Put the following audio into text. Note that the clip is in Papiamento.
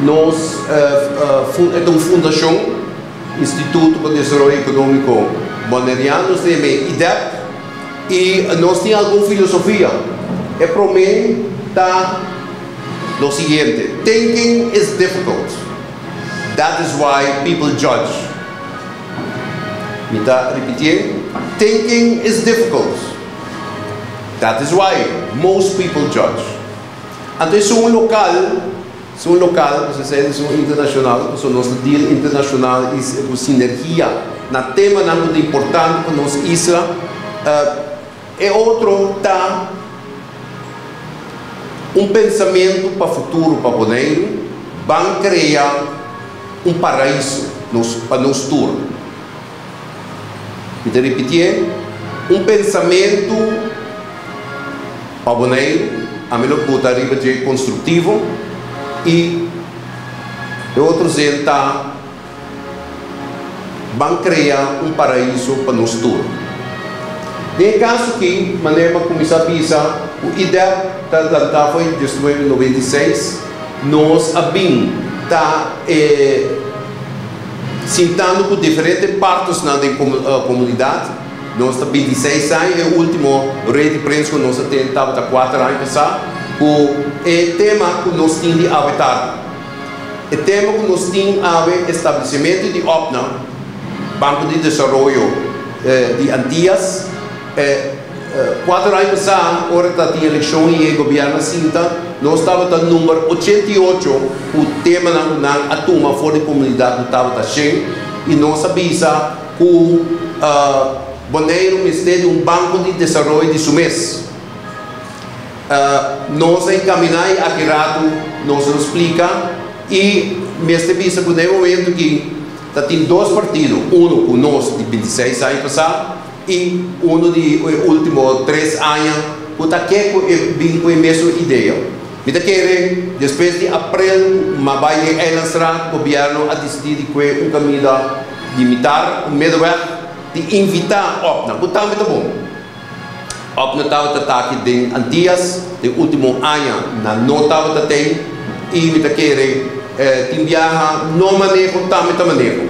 Nos ta un fundashon, Instituto pa Desaroyo Ekonómiko Boneriano, nos ta yam'é IDEB, i nos tin algun filosofia. E promé ta lo siguiente, Thinking is difficult, that is why people judge. Mi ta ripitié, Thinking is difficult, that is why most people judge. Anto esun lokal, esun lokal, nos a esei esun internashonal, pasobra nos ta deal internashonal i ku sinergia na temanan ku ta importante pa nos isla. E otro ta un pensamentu pa futuro pa Boneiru, ban krea un paraiso nos pa nos tur. Mi ta ripitié, un pensamentu pa Boneiru, ami lo buta riba dje konstruktivo i e otro zin ta ban krea un paraiso pa nos tur. Den e kaso aki, manera mi a kuminsá bisa ku IDEP ta lantá for di 1996, nos a bin ta e sintando ku diferente partosnan den komunidat. Nos ta 26 aña, e último rueda di prensa ku nos a tene tabata 4 aña pasá, ku e tema ku nos tin di awe tardi. E tema ku nos tin awe, establesimentu di OPNA, Banko di Desaroyo di Antias. E 4 aña pasá, ora ta tin elekshon i e gobièrnu a sinta, nos tabata number 88 ku temanan ku nan a tuma for di komunidat ku tabata shen, i nos a bisa ku Boneiru mester di un banko di desaroyo di su mes. Nos a encaminá i aki ratu nos lo splica i mester bisa cu na e momento aki ta tin dos partido, uno cu nos di 26 aña pasá i uno di e ultimo 3 aña cu ta ke cu e bin cu e mesun idea. Mi ta kere despues di aprel cu m'a bai den Eilandsraad, gobierno a dicidi di cue un camida di mitar, un middenweg, di invita OPNA, cu tambe ta bon. Opna tabata ta aki den Antias den ultimo aña nan no tabata ten y mi ta kere tin biaha no maneho tambe ta maneho.